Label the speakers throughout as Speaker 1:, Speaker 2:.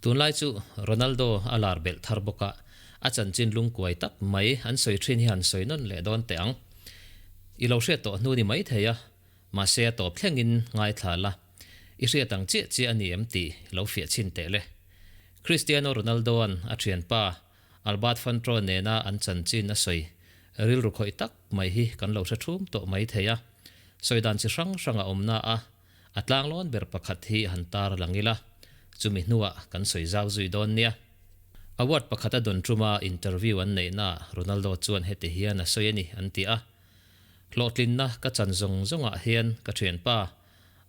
Speaker 1: Tunlai chu Ronaldo a lar belh thar bawk a, a chanchin lungkuai tak mai an sawi thin hi han sawi nawn leh dawn teh ang. I lo hriat tawh hnu ni mai thei a, mahse a tawp thlengin ngaithla la, i hriat ang chiah chiah a ni em tih lo fiah chhin teh le. Cristiano Ronaldo-a'n a thianpa Albert Fantro nena an chanchin a sawi rilru khawih tak mai hi kan lo hre thum tawh mai thei a, sawi dan chi hrang hrang a awm na a, A tlanglawn ber pakhat hi han tar lang ila, chumi hnuah kan sawi zau zui dawn nia. Award pakhat a dawn tuma interview an neihnaah Ronaldo chuan heti hian a sawi a ni an ti a, Hlawhtlinna ka chan zawng zawngah hian ka thianpa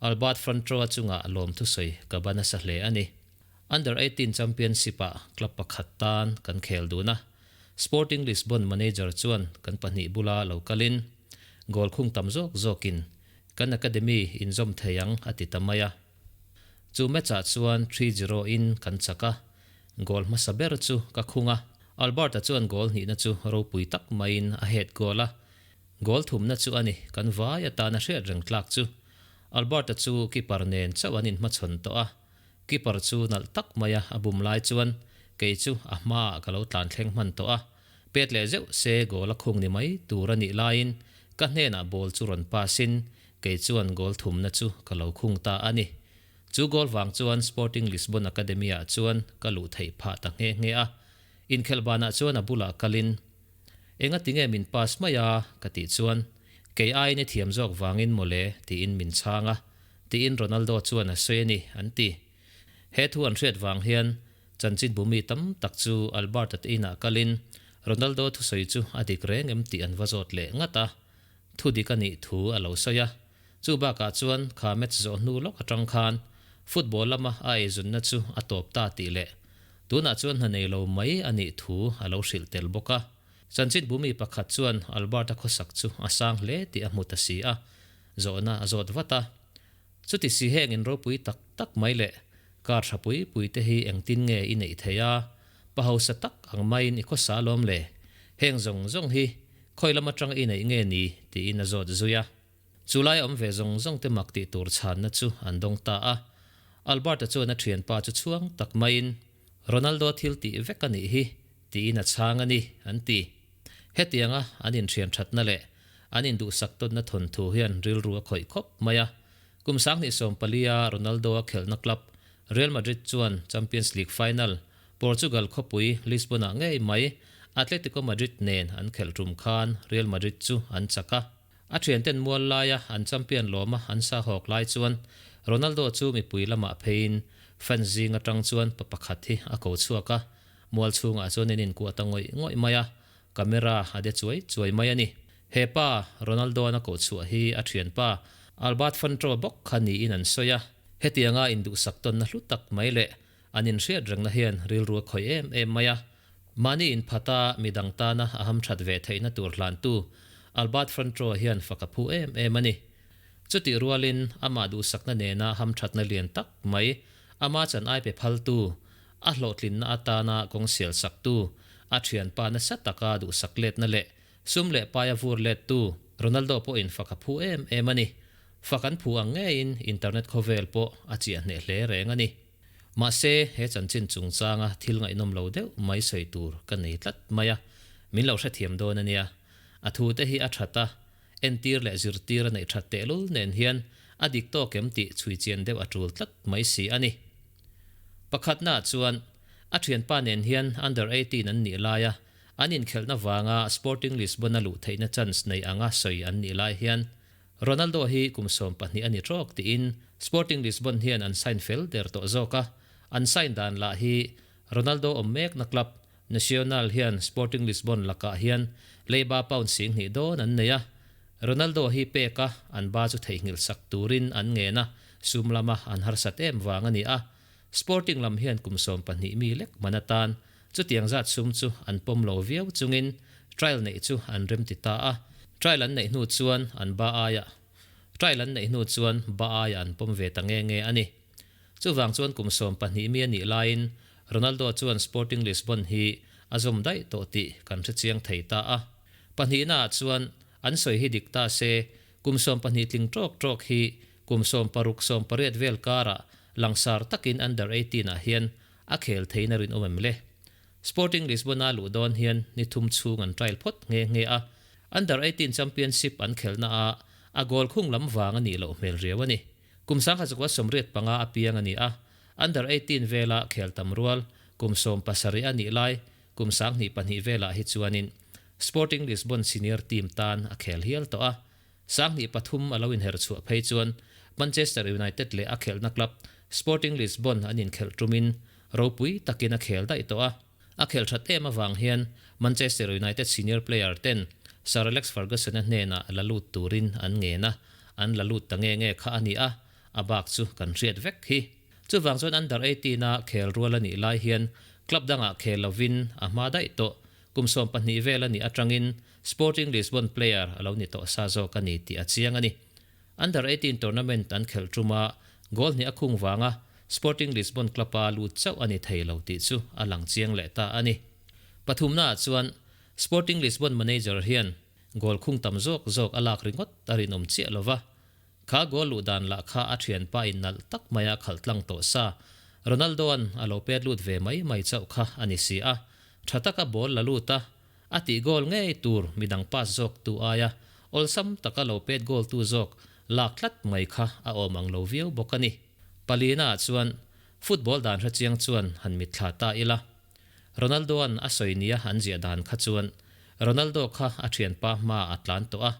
Speaker 1: Albert Frantroa chungah lawmthusawi ka ba nasa hle a ni. Under 18 Championship-ah club pakhat tan kan khel dun a, Sporting Lisbon manager chuan kan pahnih bula lo kalin goal khung tam zawk zawkin Kan academy inzawm thei ang a ti ta mai a. Chu match-ah chuan 3-0 in kan chak a, goal hmasa ber chu ka khung a. Albert-a chuan goal hnihna chu ropui tak maiin a head goal a. Goal thumna chu a ni, kan vai atana hriat reng tlak chu. Albert-a chu keeper nen chauh an inhmachhawn tawh a, keeper chu nalh tak maia a bum lai chuan kei chu a hmaah ka lo tlan thleng hman tawh a. Pet leh zeuh se goal a khung ni mai tur a nih laiin ka hnenah ball chu rawn pass in kei chuan goal thumna chu ka lo khung ta a ni. Chu goal vang chuan Sporting Lisbon Academy ah chuan ka luh theih phah ta nghe nghe a. Inkhelh banah chuan a bulah kalin, Enga tinge min pass mai a? ka tih chuan, Kei aiin i thiam zawk vangin mawle tiin min chhang a, tiin Ronaldo chuan a sawi a ni, an ti. He thu an hriat vang hian Chanchin bumi tam tak chu Albert-a te inah kalin Ronaldo thusawi chu a dik reng em tih an va zawt leh ngat a, thu dik a nih thu a lo sawi a. Chu bakah chuan kha match zawh hnu lawk atang khan football lama a eizunna chu a tawp ta tih leh tunah chuan hna nei lo mai a nih thu a lo hrilh tel bawk a. Chanchin bumi pakhat chuan Albert-a khawsak chu a sang hle tih a hmu ta si a, zawhna a zawt vat a. Chuti si heng in ropui tak tak mai leh Car tha pui pui te hi engtin nge i neih theih a, pa hausa tak ang maiin i khawsa alawm le, heng zawng zawng hi khawi lam atang i neih nge ni? tiin a zawt zui a. Chu lai awm ve zawng zawng te mak tih tur chhanna chu an dawng ta a. Albert-a chuan a thianpa chu chhuang tak maiin, Ronaldo thil tih vek a nih hi, tiin a chhang a ni, an ti. Hetianga an inthian thatna leh an induhsak tawnna thawnthu hian rilru a khawih khawp mai a. Kum 2014-a Ronaldo-a khelhna club Real Madrid chuan Champions League final Portugal khawpui Lisbon-ah ngei mai Atletico Madrid nen an khelh tum khan Real Madrid chu an chak a. A thianten mual laia an champion lawma an sa hawk lai chuan Ronaldo chu mipui lamah pheiin fans zing atang chuan pa pakhat hi a ko chhuak a, mual chhungah chuan an inkuah ta ngawih ngawih mai a, camera a de chuai chuai mai a ni. He pa, Ronaldo-a'n a koh chhuah hi a thianpa Albert Fantro bawk kha niin an sawi a, hetianga induhsak tawnna hlu tak mai leh an inhriat rengna hian rilru a khawih em em mai a. Mahni inphata midang tana a hamthat ve theihna tur hlantu Albert Fantro hian fak a phu em em a ni. Chutih rualin amah duhsakna nena hamthatna lian tak mai ama chan ai pe phaltu, a hlawhtlinna atana kawng sialsaktu, a thianpa nasa taka duhsak letna leh Sum leh paia vur lettu Ronaldo pawhin fak a phu em em a ni. Fak an phu ang ngeiin internet khawvel pawh a chiah hneh hle reng a ni. Mahse, he chanchin chungchanga thil ngaihnawm lo deuh mai sawi tur ka nei tlat mai a, min lo hrethiam dawn a nia. A thute hi a that a, entir leh zirtir a neih that tehlul nen hian a dik tawk em tih chhui chian deuh a tul tlat mai si a ni. Pakhatnaah chuan, a thianpa nen hian under 18 an nih laia An inkhelhna vanga Sporting Lisbon a luh theihna chance nei anga sawi an nih lai hian Ronaldo hi kum 12 a ni trawk tiin Sporting Lisbon hian an sign fel der tawh zawk a, an sign dan lah hi Ronaldo awm mekna club Nacional hian Sporting Lisbon lakah hian leiba pound 2000 dawn an nei a, Ronaldo hi pek a an ba chu theihnghilh sak turin an ngen a, sum lama an harsat em vang a ni a, Sporting lam hian kum 12 mi lek man atan Chutiang zat sum chu an pawm lo viau chungin trial neih chu an remti ta a, trial an neih hnu chuan an ba aia trial an neih hnu chuan ba aia an pawm ve ta nge nge a ni. Chuvang chuan kum 12 mi a nih laiin Ronaldo chuan Sporting Lisbon hi a zawm daih tawh tih kan hre chiang thei ta a. Pahnihnaah chuan an sawi hi dik ta se, kum 12 tling tawk tawk hi kum 16 18 vel karah langsar takin under 18 ah hian. A khel theiin a rinawm em le? Sporting Lisbon-a luh dawn hian ni thum chhung an trial phawt nghe nghe a, Under 18 Championship an khelhna ah a goal khung lam vang a nih loh hmel riau a ni. Kum 1985 a piang a ni a, Under 18 vela khel tam rual kum 17 a nih lai kum 2002 velah hi chuanin Sporting Lisbon senior team tan a khel hial tawh a, 2003 a lo inher chhuah phei chuan Manchester United leh a khelhna club Sporting Lisbon an inkhelh tumin ropui takin a khel daih tawh a. A khelh that em avang hian Manchester United senior player ten Sir Alex Ferguson-a hnenah la lut turin an ngen a, an la lut ta nge nge kha a ni a, a bak chu kan hriat vek hi. Chuvang chuan under 18 a khel rual a nih lai hian club dangah khel lovin a hma daih tawh. Kum 12 vel a nih atangin Sporting Lisbon player a lo ni tawh sa zawk a ni tih a chiang a ni. Under 18 tournament an khelh tuma goal hnih a khung vanga Sporting Lisbon club-a lut chauh a ni thei lo tih chu a lang chiang leh ta a ni. Pathumnaah chuan Sporting Lisbon manager hian goal khung tam zawk zawk a lak ringawt a rinawm chiah lo va. Kha goal luh dan lah kha a thianpa in nalh tak maia khalh tlang tawh sa. Ronaldo-a'n a lo pet lut ve mai mai chauh kha a ni si a. Tha taka ball la lut a, a tih goal ngei tur midang pass zawk tu aia awlsam taka lo pet goal tu zawk lak tlat mai kha a awm ang lo viau bawk a ni. Palina ah chuan football dan hrechiang chuan han mitthla ta ila. Ronaldo-a'n a sawi nia an ziah dan kha chuan Ronaldo kha a thianpa hma a tlan tawh a,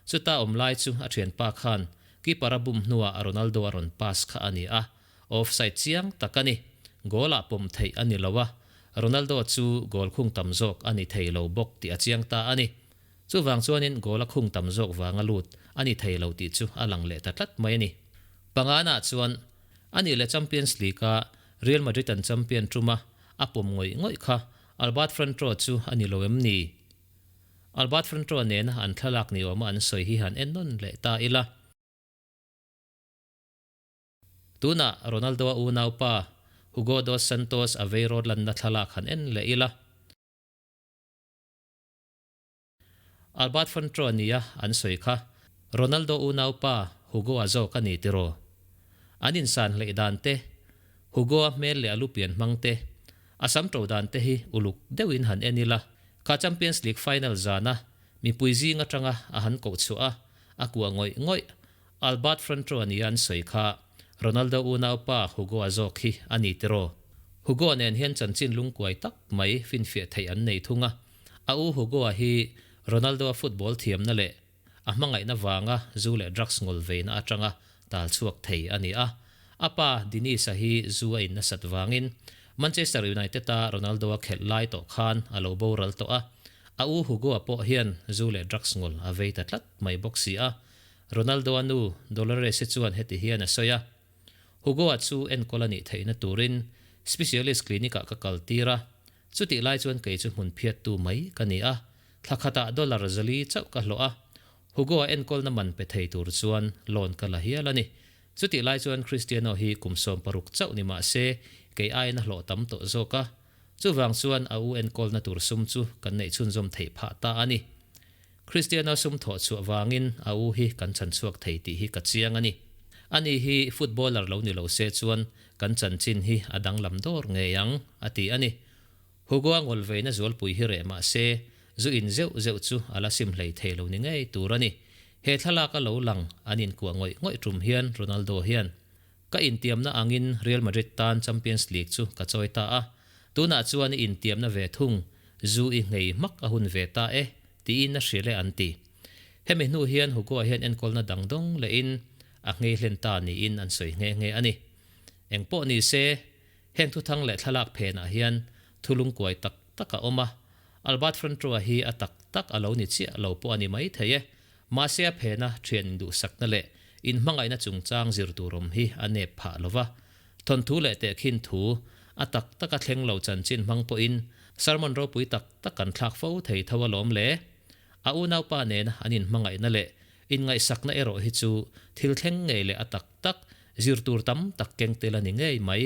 Speaker 1: Chuta awm lai chu a thianpa khan keeper a bum hnuah Ronaldo a rawn pass kha a ni a, offside chiang tak a ni. Goal ah pawm theih a ni lo a, Ronaldo chu goal khung tam zawk a ni thei lo bawk tih a chiang ta a ni. Chuvang chuanin goal a khung tam zawk vanga lut a ni thei lo tih chu a lang leh ta tlat mai a ni. Pangana chuan a nih leh Champions League-a Real Madrid an champion tuma a pawm ngawih ngawih kha Albert Frantro chu a ni lo em ni? Albert Frontro nena an thlalak ni awma an sawi hi han en nawn leh ta ila. Tunah Ronaldo-a unaupa Hugo dos Santos a vei rawt lanna thlalak han en leh ila. Albert Frontro nia an sawi kha Ronaldo unaupa Hugo-a zawk a ni tiraw? An insan hleih dan te, Hugo-a hmel leh a lu pian hmang te, a sam to dan te hi uluk deuhin han en ila. Kha Champions League final zana mipui zing atanga a han koh chhuah a, a kuah ngawih ngawih. Albert Frontro nia an sawi kha Ronaldo unaupa Hugo-a zawk hi a ni tiraw? Hugo nen hian chanchin lungkuai tak mai finfiah theih an nei thung a. A u Hugo-a hi Ronaldo-a football thiamna leh a hmangaihna vanga zu leh drugs ngawl veina atanga tal chhuak thei a ni a. A pa Dinis-a hi zu a in nasat vangin Manchester United-a Ronaldo-a khelh lai tawh khan a lo boral tawh a. A u Hugo-a pawh hian zu leh drugs ngawl a vei ta tlat mai bawk si a. Ronaldo-a nu Dolores-i chuan heti hian a sawi a, Hugo-a chu enkawl a nih theihna turin specialist clinic-ah ka kal tir a, Chutih lai chuan kei chu hmun phiattu mai ka ni a, thla khatah dollar zali chauh ka hlawh a, Hugo-a enkawlna man pe thei tur chuan loan ka la hial a ni. Chutih lai chuan Cristiano hi kum 16 chauh ni mah se kei aiin a hlawh tam tawh zawk a, chuvang chuan a u enkawlna tur sum chu kan neih chhunzawm theih phah ta a ni. Cristiano sum thawh chhuah vangin a u hi kan chhan chhuak thei tih hi ka chiang a ni. Ani hi footballer lo ni lo se chuan kan chanchin hi a danglam dawr ngei ang, a ti a ni. Hugo-a ngawlveina zualpui hi reh mah se, zu in zeuh zeuh chu a la sim hlei thei lo ni ngei tur a ni. He thlalak a lo lang an inkuah ngawih ngawih tum hian Ronaldo hian, Ka intiamna angin Real Madrid tan Champions League chu ka chawi ta a, tunah chuan i intiamna ve thung, zu i nghei hmak a hun ve ta e, tiin a hrilh e an ti. Hemi hnu hian Hugo-a hian enkawlna dang dawng lehin a nghei hlen ta niin an sawi nghe nghe a ni. Eng pawh ni se, heng thuthang leh thlalak phenah hian thu lungkuai tak tak a awm a, Albert Frontroa hi a tak tak a lo ni chiah lo pawh a ni mai thei e. Mahse a phena thian induhsakna leh inhmangaihna chungchang zir tur awm hi a nep phah lo va. Thawnthu leh tehkhin thu a tak taka thleng lo chanchin hmang pawhin sermon ropui tak tak kan thlak fo thei tho alawm le. A unaupa nena an inhmangaihna leh inngaihsakna erawh hi chu thil thleng ngei leh a tak tak zir tur tam tak keng tel a ni ngei mai.